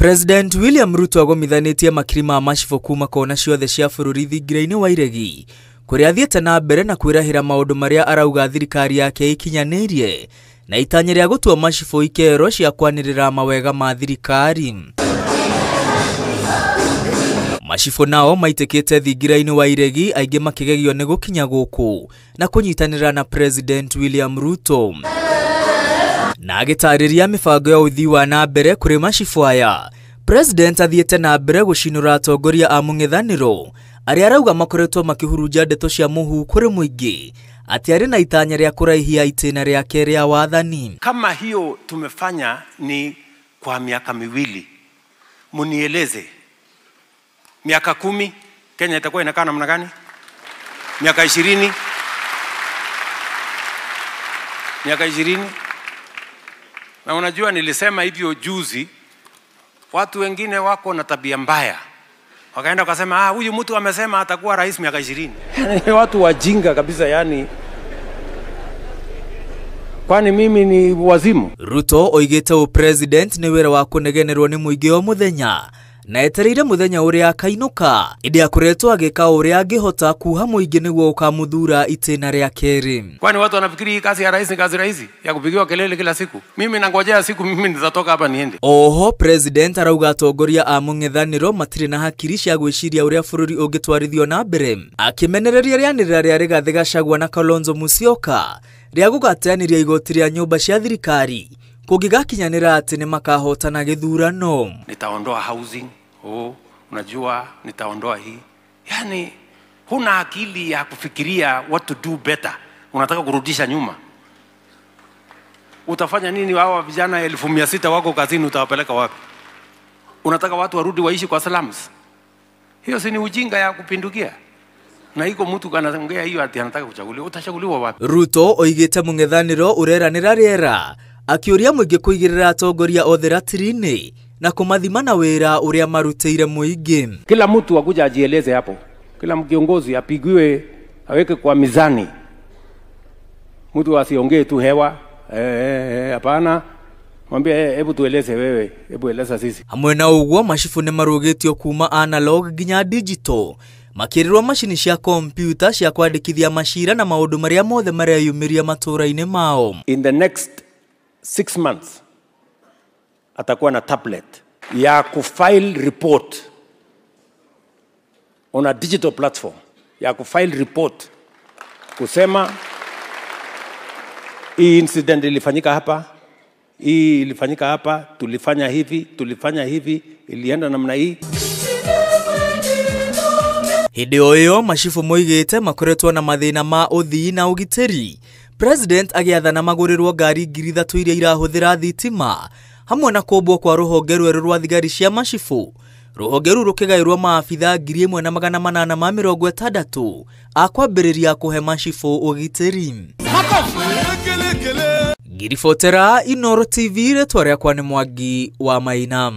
President William Ruto agomithanĩtie makiri ma macibũ kuma kona ciothe cia bũrũri thingira-inĩ wa iregi kũrĩa athiĩte na mbere na kwĩrahĩra maũndũ marĩa arauga thirikari yake ikinyanĩirie na itanya rĩa gũtua macibũ ikero cia kwanĩrĩra mawega ma thirikari. Macibũ nao maitĩkĩte thingira-inĩ wa iregi aingĩ makĩgegio nĩ gũkinya gũkũ na kũnyitanĩra na President William Ruto. Na agĩtarĩria mĩbango ya ũthii wa na mbere kũrĩ macibũ aya, President athiĩte na mbere gũcinũra atongoria a mũng'ethanĩro arĩa arauga makoretwo makĩhurunja ndeto cia mũhuhu kũrĩ mũingĩ atĩ arĩ na itanya rĩa kũraihia itĩna rĩake rĩa wathani. Kama hiyo tumefanya ni kwa miaka miwili, munieleze miaka 10 Kenya itakuwa inakaa namna gani? Miaka 20? Miaka 20? Na unajua nilisema hivyo juzi, watu wengine wako na tabia mbaya. Wakaenda wakasema, huyu mtu amesema atakuwa rais miaka 20. Watu wajinga kabisa yani. Kwani mimi ni wazimu? Ruto oigĩte ũ president nĩ wĩra wa kũnegenerwo nĩ mũingĩ o mũthenya na etereire mũthenya ũrĩa akainũka ĩndĩ akoretwo agĩka ũrĩa angĩhota kuha mũingĩ nĩguo ũkamũthura itĩna rĩa kerĩ. Kwani watu wanafikiri hii kazi ya rais ni kazi rahisi ya kupigiwa kelele kila siku? Mimi nangojea siku mimi nitatoka hapa niende. Oho president arauga atongoria a mũng'ethanĩro matirĩ na hakiri cia gwĩciria ũrĩa bũrũri ũngĩtwarithio na mbere, akĩmenereria rĩanĩrĩra rĩa Rigathĩ Gachagua na Kalonzo Musyoka rĩa gũgateanĩria igoti rĩa nyũmba cia thirikari kũngĩgakinyanĩra atĩ nĩ makahotana gĩthurano. Nitaondoa housing, unajua nitaondoa hii. Yani huna akili ya kufikiria what to do better. Unataka kurudisha nyuma. Utafanya nini hawa vijana 600,000 wako kazini, utawapeleka wapi? Unataka watu warudi waishi kwa slums? Hiyo si ni ujinga ya kupindukia? Na iko mtu anaongea hiyo ati anataka kuchaguliwa, utachaguliwa wapi? Ruto oigĩte mũng'ethanĩro ũreranĩra rĩera akĩũria mũingĩ kũigĩrĩra atongoria othe ratiri-inĩ na kũmathima na wĩra ũrĩa marutĩire mũingĩ. Kila mtu akuja ajieleze hapo. Kila kiongozi apigiwe, aweke kwa mizani. Mtu asiongee tu hewa. Hapana. Mwambie hebu tueleze wewe, hebu eleza sisi. Hamwe na ũguo macibũ nĩ marũgĩtio kuma analog nginya digital, makĩrĩrwo macini cia kompyuta cia kwandĩkithia macira na maũndũ marĩa mothe mareyumĩria matũũra-inĩ mao. In the next 6 months atakuwa na tablet ya kufile report on a digital platform, ya kufile report kusema hii incident ilifanyika hapa, hii ilifanyika hapa, tulifanya hivi, tulifanya hivi, ilienda namna hii. Hĩndĩ o ĩyo macibũ moigĩte makoretwo na mathĩna ma ũthii na ũgitĩri. President agĩathana magũrĩrwo ngari 3,000 iria irahũthĩra thitima hamwe na kũmbwo kwa rũhonge rwerũ rwa thigari cia macibũ. Rũhonge rũu rũkĩgaĩrwo maabitha 1860 a kwambĩrĩria kũhe macibũ ũgitĩri. Ngiribotera Inooro TV, rĩtwa rĩakwa nĩ Mwangi wa Maina.